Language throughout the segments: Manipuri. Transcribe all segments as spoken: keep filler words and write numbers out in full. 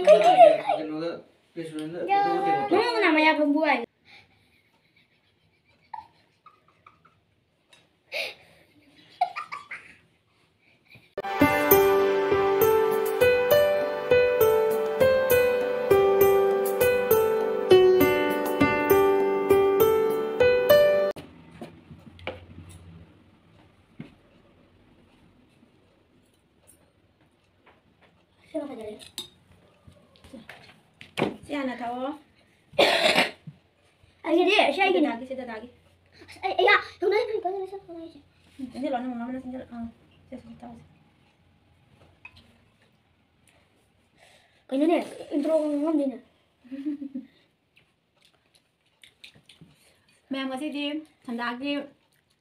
ꯀꯩꯅꯣꯗ, restaurantꯗ ꯑꯇꯣꯞꯄ ꯇꯦꯡꯀꯣꯠꯇꯣ꯫ ꯅꯪ ꯅꯃꯥ ꯌꯥꯐꯝꯕꯨ ꯍꯥꯏ꯫ ꯁꯤꯅ ꯐꯖꯔꯦ꯫ ꯁꯤ ꯍꯥꯟꯅ ꯊꯛꯑꯣ꯫ ꯑꯩꯒꯤꯗꯤ, ꯁꯤ ꯑꯩꯒꯤꯅꯦ꯫ ꯁꯤꯗ ꯊꯥꯒꯤ, ꯁꯤꯗ ꯊꯥꯒꯤ꯫ ꯑꯁ, ꯑꯩ, ꯑꯩꯌꯥ, ꯊꯧꯅꯥ ꯌꯥꯝ ꯐꯩ, ꯀꯩꯅꯣ ꯁꯤ ꯊꯧꯅꯥ ꯍꯥꯏꯁꯦ? ꯎꯝ, ꯆꯪꯁꯤꯜꯂꯣ, ꯅꯪ ꯃꯃꯥ ꯃꯅꯥꯛ ꯆꯪꯁꯤꯜꯂꯣ꯫ ꯑꯥ, ꯁꯦ, ꯁꯦ, ꯊꯛꯑꯣ, ꯁꯦ꯫ ꯀꯩꯅꯣꯅꯦ, intro ꯉꯝꯗꯦꯅꯦ꯫ ꯃꯌꯥꯝ, ꯉꯁꯤꯗꯤ ꯁꯟꯗꯥꯒꯤ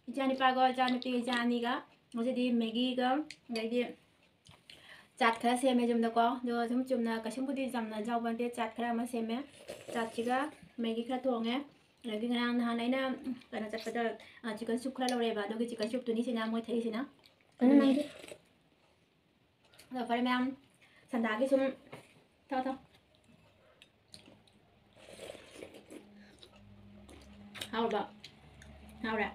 ꯏꯆꯥꯅꯤꯄꯥꯒ ꯏꯆꯥꯅꯨꯄꯤ ꯏꯆꯥ ꯑꯅꯤꯒ ꯉꯁꯤꯗꯤ ꯃꯦꯒꯤꯒ ꯑꯗꯩꯗꯤ ꯆꯥꯠ ꯈꯔ ꯁꯦꯝꯃꯦ ꯌꯨꯝꯗꯀꯣ꯫ ꯑꯗꯨꯒ ꯁꯨꯝ ꯆꯨꯝꯅ ꯀꯩꯁꯨꯝꯕꯨꯗꯤ ꯌꯥꯝꯅ ꯌꯥꯎꯕ ꯅꯠꯇꯦ, ꯆꯥꯠ ꯈꯔ ꯑꯃ ꯁꯦꯝꯃꯦ꯫ ꯆꯥꯠꯁꯤꯒ ꯃꯦꯒꯤ ꯈꯔ ꯊꯣꯡꯉꯦ꯫ ꯑꯗꯒꯤ ꯉꯔꯥꯡ ꯅꯍꯥꯟ ꯑꯩꯅ ꯀꯩꯅꯣ ꯆꯠꯄꯗ, ꯑ, chicken soup ꯈꯔ ꯂꯧꯔꯛꯑꯦꯕ, ꯑꯗꯨꯒꯤ chicken soupꯇꯨꯅꯤ ꯁꯤꯅ ꯃꯣꯏ ꯊꯛꯏꯁꯤꯅ꯫ ꯀꯩꯅꯣ ꯅꯪꯗꯤ? ꯑꯗꯣ ꯐꯔꯦ ꯃꯌꯥꯝ, ꯁꯟꯗꯥꯒꯤ ꯁꯨꯝ ꯊꯛꯑꯣ, ꯊꯛꯑꯣ꯫ ꯍꯥꯎꯔꯕ? ꯍꯥꯎꯔꯦ?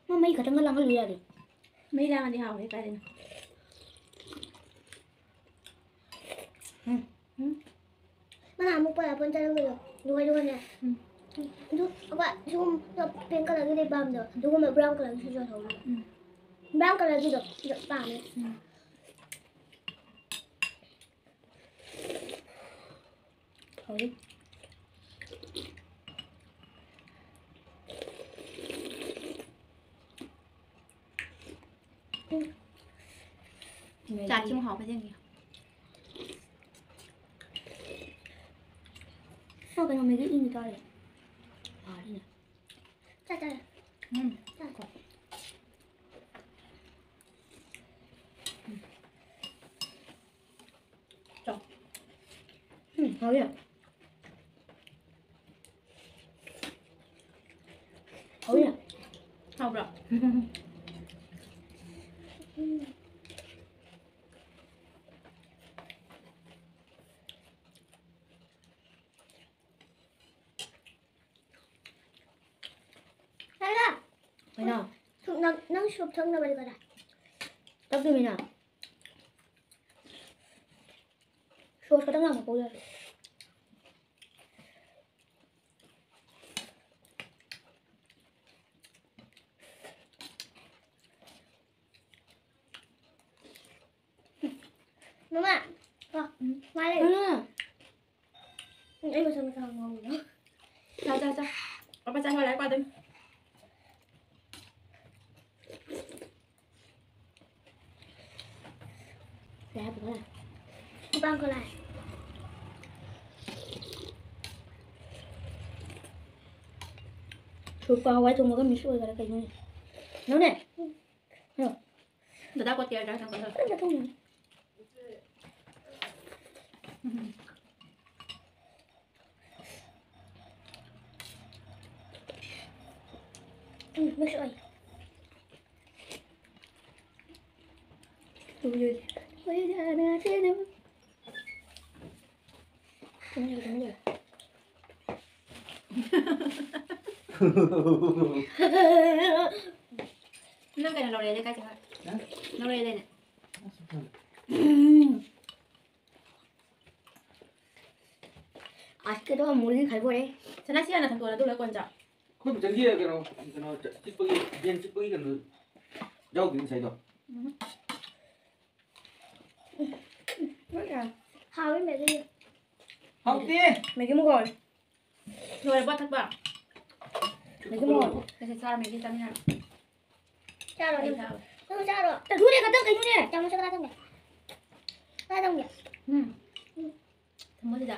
ꯃꯥ ꯃꯩ ꯈꯛꯇꯪꯒ ꯂꯥꯡꯍꯜꯂꯨ ꯌꯥꯗꯦ꯫ ꯃꯩ ꯂꯥꯡꯉꯗꯤ ꯍꯥꯎꯋꯦ ꯀꯥꯏꯗꯩꯅꯣ꯫ ꯎꯝ꯫ ꯎꯝ꯫ ꯃꯥ ꯑꯃꯨꯛ ꯄꯣꯂꯥ ꯐꯣꯟ ꯆꯠꯂꯨꯕꯗꯣ, ꯂꯣꯏꯔꯒꯅꯦ꯫ ꯎꯝ꯫ ꯑꯗꯨ, ꯑꯩꯈꯣꯏ ꯁꯤꯒꯨꯝꯕ pink colourꯒꯤꯗꯤ ꯄꯥꯝꯗꯕ, ꯑꯗꯨꯒꯨꯝꯕ brown colourꯒꯤꯁꯨ ꯌꯣꯜꯍꯧꯕꯅꯦ꯫ ꯎꯝ꯫ Brown colourꯒꯤꯗꯣ, ꯑꯗꯨ ꯄꯥꯝꯃꯦ꯫ ꯎꯝ꯫ ꯍꯧꯖꯤꯛ꯫ ꯎꯝ꯫ ꯆꯥꯛꯁꯤ ꯑꯃꯨꯛ ꯍꯥꯎꯕ ꯌꯦꯡꯒꯦ꯫ ꯑꯣ, ꯀꯩꯅꯣ, ꯃꯦꯒꯤ ꯏꯪ ꯆꯥꯔꯦ꯫ ꯍꯥꯎꯔꯤꯅꯦ꯫ ꯆꯥ, ꯆꯥ꯫ ꯎꯝ꯫ ꯆꯥ꯫ ꯆꯥꯎ꯫ ꯎꯝ, ꯍꯥꯎꯋꯦ꯫ ꯍꯥꯎꯏꯅ? ꯍꯥꯎꯕ꯭ꯔꯣ? ꯀꯩꯅꯣ? ꯁꯨꯞ ꯅꯪ, ꯅꯪ ꯁꯨꯞ ꯊꯛꯅꯕꯗꯤ ꯀꯗꯥꯏ? ꯇꯛꯇꯣꯏꯃꯤꯅ꯫ ꯁꯣꯁ ꯈꯛꯇꯪ ꯂꯥꯡꯉꯛꯄ ꯌꯥꯔꯦ꯫ ꯃꯃꯥ, ꯀꯣ, ꯃꯥ ꯂꯩ꯫ ꯎꯝ꯫ ꯎꯝ, ꯑꯩ ꯃꯁꯝ ꯃꯆꯥ ꯉꯧꯕꯗꯣ꯫ ꯆꯥ, ꯆꯥ, ꯆꯥ꯫ ꯄꯥꯄꯥ ꯆꯥꯈ꯭ꯔꯣ, ꯂꯥꯏꯔꯤꯛ ꯄꯥꯗꯣꯏꯅꯤ꯫ ꯀꯩ ꯍꯥꯏꯕꯅꯣ? ꯅꯤꯄꯥꯟ ꯈꯨꯂꯥꯏ꯫ ꯁꯨꯞꯀ ꯍꯋꯥꯏ ꯊꯣꯡꯕꯒ ꯃꯤꯛꯁ ꯑꯣꯏꯈꯔꯦ ꯀꯩꯅꯣꯅꯦ? ꯅꯪꯅꯦ? ꯎꯝ꯫ ꯗꯗꯥ ꯀꯣꯠ ꯀꯌꯥ ꯆꯥ ꯊꯝꯕꯗꯣ? ꯀꯟꯅ ꯊꯣꯡꯉꯤ꯫ ꯎꯝ, ꯃꯤꯛꯁ ꯑꯣꯏ꯫ ꯎꯏ, ꯎꯏ꯫ ꯎꯏ, ꯎꯏ, ꯎꯏ, ꯎꯏ꯫ ꯇꯨꯃꯤꯟ ꯂꯩꯌꯨ, ꯇꯨꯃꯤꯟ ꯂꯩꯌꯨ꯫ ꯅꯪ ꯀꯩꯅꯣ ꯂꯧꯔꯦꯗꯤ ꯀꯥꯏ ꯆꯠꯈ꯭ꯔꯦ? ꯍꯥ? ꯂꯧꯔꯦꯗꯥꯏꯅꯦ? ꯑꯁ, ꯐꯔꯦ꯫ ꯎꯝ꯫ ꯑꯁ, ꯀꯩꯗꯧ ꯑꯃꯨꯛ ꯂꯤꯈꯥꯏꯕ ꯑꯣꯏꯔꯦ꯫ ꯁꯅꯥꯁꯤ ꯍꯥꯟꯅ ꯊꯥꯡꯗꯣꯛꯑꯣ, ꯑꯗꯨꯒ ꯀꯣꯟ ꯆꯥꯎ꯫ ꯑꯩꯈꯣꯏ ꯃꯆꯟꯒꯤ ꯀꯩꯅꯣ, ꯀꯩꯅꯣ, ꯆꯤꯛꯄꯒꯤ, ꯌꯦꯟ ꯆꯤꯛꯄꯒꯤ ꯀꯩꯅꯣ ꯌꯥꯎꯗꯦ ꯉꯁꯥꯏꯗꯣ꯫ ꯎꯝ꯫ ꯍꯥꯎꯋꯤ ꯃꯦꯒꯤ꯫ ꯍꯥꯎꯇꯦ꯫ ꯃꯦꯒꯤ ꯃꯈꯣꯟ꯫ ꯂꯣꯏꯔꯕꯣ ꯊꯛꯄ? ꯃꯦꯒꯤ ꯃꯈꯣꯟ꯫ ꯁꯦ, ꯁꯦ, ꯆꯥꯔꯣ, ꯃꯦꯒꯤ ꯆꯥꯃꯤꯟꯅꯔꯣ꯫ ꯆꯥꯔꯣ, ꯑꯩ ꯅꯪ꯫ ꯆꯥꯔꯣ꯫ ꯅꯪ ꯆꯥꯔꯣ꯫ ꯑꯗꯨꯅꯦ ꯈꯛꯇꯪ ꯀꯩꯅꯣꯅꯦ? ꯆꯥꯃꯁ ꯈꯔ ꯊꯝꯒꯦ꯫ ꯈꯔ ꯊꯝꯒꯦ꯫ ꯎꯝ꯫ ꯎꯝ꯫ ꯊꯝꯃꯣ ꯁꯤꯗ꯫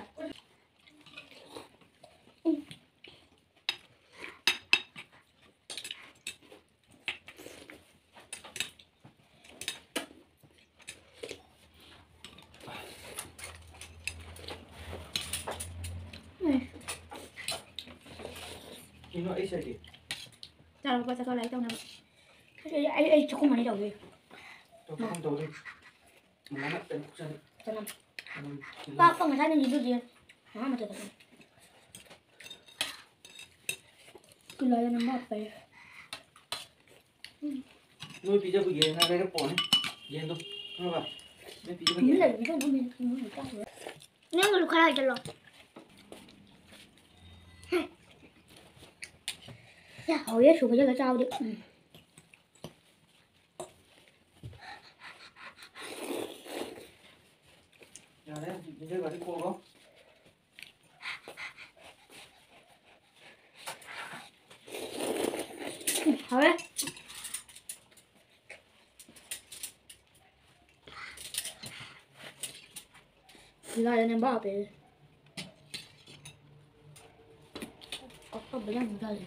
ꯎꯝ꯫ ꯀꯩꯅꯣ ꯑꯩ ꯁꯥꯏꯗꯤ? ꯆꯥꯔꯣꯀꯣ, ꯆꯥꯊꯣꯛ ꯂꯥꯏꯔꯤꯛ ꯇꯧꯅꯕ꯫ ꯑꯩ, ꯑꯩ, ꯑꯩ ꯆꯥꯛꯈꯨꯝ ꯑꯅꯤ ꯇꯧꯗꯣꯏ꯫ ꯇꯧ, ꯇꯧ, ꯇꯧ, ꯇꯧ꯫ ꯃꯃꯥꯅ ꯐꯖꯅ ꯀꯨꯞꯁꯜꯂꯤ꯫ ꯆꯅꯝ꯫ ꯆꯅꯝ꯫ ꯄꯥꯛꯄ ꯉꯁꯥꯏ ꯅꯨꯡꯊꯤꯜꯗꯨꯗꯤ ꯃꯍꯥ ꯃꯊꯦꯜ ꯇꯧꯗꯣꯏ꯫ ꯀꯤꯂꯣ ꯌꯥꯝ ꯍꯥꯞꯄꯦ꯫ ꯅꯣꯏ ꯄꯤꯖꯕ ꯌꯦꯟ ꯈꯔ ꯂꯩꯔꯛꯄꯅꯦ꯫ ꯌꯦꯟꯗꯣ꯫ ꯈꯪꯉꯕ? ꯅꯣꯏ ꯄꯤꯖꯕ ꯌꯦꯟ꯫ ꯅꯪꯒꯤꯁꯨ ꯈꯔ ꯍꯥꯏꯖꯜꯂꯣ꯫ ꯌꯥ, ꯍꯥꯎꯋꯦ, ꯁꯨꯕ ꯌꯥꯒ ꯆꯥꯕꯗꯤ꯫ ꯎꯝ꯫ ꯌꯥꯔꯦ, ꯍꯧꯖꯤꯛ ꯄꯤꯖꯔꯒꯗꯤ ꯀꯣꯛꯑꯣ꯫ ꯎꯝ, ꯍꯥꯎꯋꯦ꯫ ꯂꯥꯏꯗ ꯅꯦꯝꯕ ꯍꯥꯞꯄꯦ꯫ ꯀꯛꯄ ꯕꯦꯂꯦꯟꯁ ꯃꯨꯊꯠꯂꯦ꯫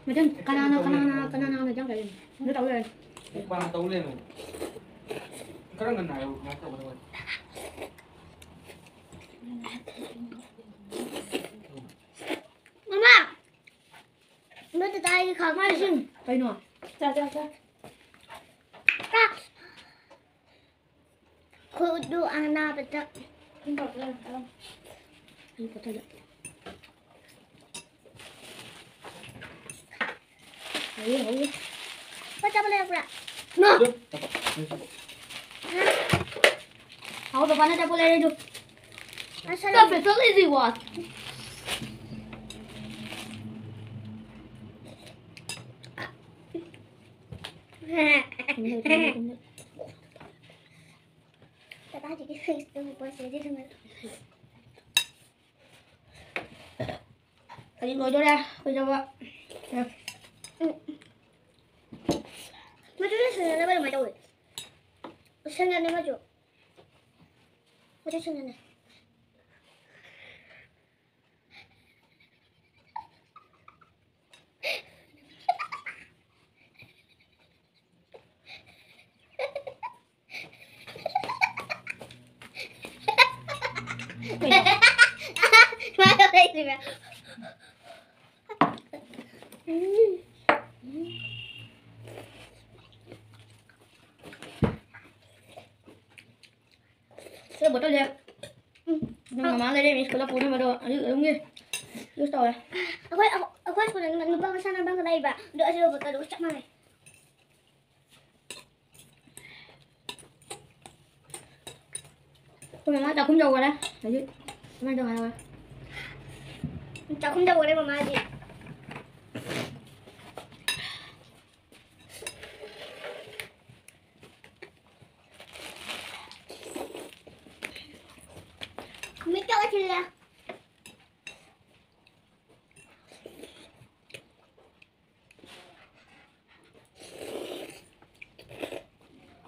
ꯃꯊꯪ ꯀꯅꯥꯅ, ꯀꯅꯥꯅ, ꯀꯅꯥꯅ ꯃꯊꯪ ꯀꯔꯤ? ꯑꯗꯨ ꯇꯧ ꯂꯩꯔꯦ꯫ ꯃꯨꯛꯕꯥꯡ ꯇꯧ ꯂꯩꯔꯦ꯫ ꯈꯔ ꯉꯟꯅ ꯍꯥꯏꯌꯨ, ꯀꯃꯥꯏꯅ ꯇꯧꯒꯗꯕ? ꯃꯃꯥ! ꯑꯃꯇ ꯇꯥꯏꯒꯦ ꯈꯥꯛ ꯃꯥꯏꯁꯤꯡ꯫ ꯀꯩꯅꯣ? ꯆꯥ, ꯆꯥ, ꯆꯥ꯫ ꯆꯥ꯫ ꯈꯨꯠꯇꯨ ꯑꯅꯥꯕꯗ꯫ ꯁꯤ ꯄꯣꯠꯇꯨꯗ ꯑꯗꯨꯝ ꯆꯥꯔꯝꯃꯣ꯫ ꯑꯩ ꯄꯣꯠꯇꯨꯗ꯫ ꯍꯧꯔꯦ, ꯍꯧꯔꯦ꯫ ꯄꯣꯠ ꯆꯥꯕ ꯂꯩꯔꯛꯄ꯭ꯔꯥ? ꯅꯣ! ꯍꯥꯎ, ꯄꯄꯥꯅ ꯑꯆꯥꯄꯣꯠ ꯂꯩꯔꯛꯏꯗꯨ꯫ ꯑꯁ, Stop it, don't easy one. ꯇꯇꯥꯒꯤ ꯐꯤꯛꯁꯇꯨ ꯄꯣꯠꯁꯦ ꯁꯤ ꯊꯝꯃꯦ꯫ ꯍꯧꯖꯤꯛ ꯂꯣꯏꯗꯣꯔꯦ, ꯀꯨꯏꯗꯕ꯫ ꯎꯝ꯫ ꯃꯆꯨꯁꯦ ꯁꯪꯅꯅꯕ ꯑꯗꯨꯃꯥꯏꯅ ꯇꯧꯋꯦ꯫ ꯁꯪꯅꯅꯤ ꯃꯆꯨ꯫ ꯃꯆꯨ ꯁꯪꯅꯅꯤ꯫ ꯀꯩꯅꯣ? ꯁꯤ ꯕꯣꯇꯜꯁꯦ ꯅꯪ ꯃꯃꯥ ꯂꯩꯔꯛꯏ ꯁ꯭ꯀꯨꯜꯗ ꯄꯨꯅꯕꯗꯣ ꯑꯗꯨ ꯑꯗꯨꯝꯒꯤ ꯌꯨꯁ ꯇꯧꯋꯦ꯫ ꯑꯩꯈꯣꯏ ꯑꯩꯈꯣꯏ ꯁ꯭ꯀꯨꯜꯗ ꯅꯨꯄꯥ ꯃꯁꯥꯟꯅ ꯑꯃꯈꯛ ꯂꯩꯕ, ꯑꯗꯣ ꯑꯁꯤꯒ ꯕꯣꯇꯜꯗꯨꯒ ꯆꯞ ꯃꯥꯟꯅꯩ꯫ ꯑꯩꯈꯣꯏ ꯃꯃꯥ ꯆꯥꯛꯈꯨꯝ ꯌꯧꯈꯔꯦ꯫ ꯍꯧꯖꯤꯛ ꯀꯃꯥꯏꯅ ꯇꯧꯔꯦ? ꯆꯥꯛꯈꯨꯝ ꯌꯧꯈꯔꯦ ꯃꯃꯥꯗꯤ꯫ ꯃꯤꯠꯇ ꯑꯣꯏꯁꯤꯜꯂꯦ꯫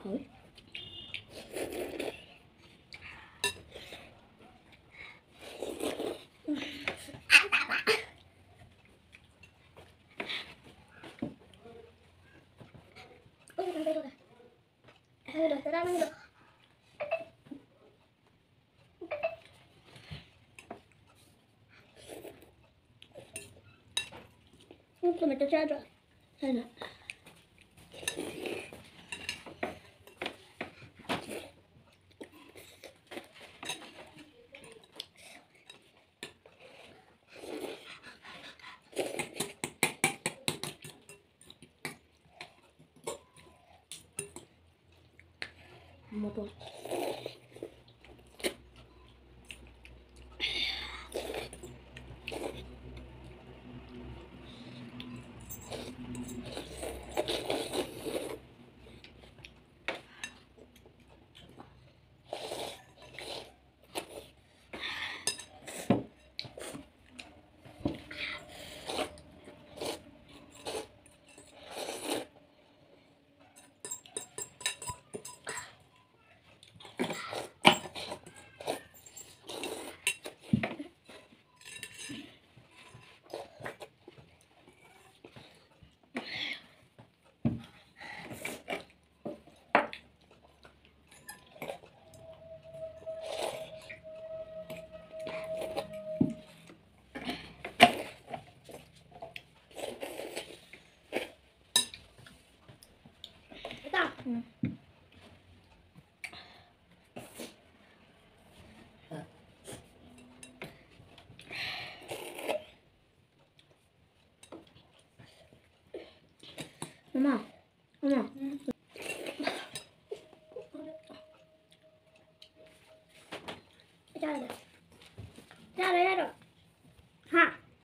ꯍꯥꯎꯏ꯫ ꯅꯪ ꯇꯣꯃꯦꯇꯣ ꯆꯥꯗ꯭ꯔꯣ? ꯆꯥꯏꯅ꯫ ꯃꯣꯇꯣꯔ꯫ ꯎꯝ꯫ ꯃꯃꯥ, ꯃꯃꯥ꯫ ꯆꯥꯔꯦ꯫ ꯆꯥꯔꯦ ꯍꯥꯏꯔꯣ?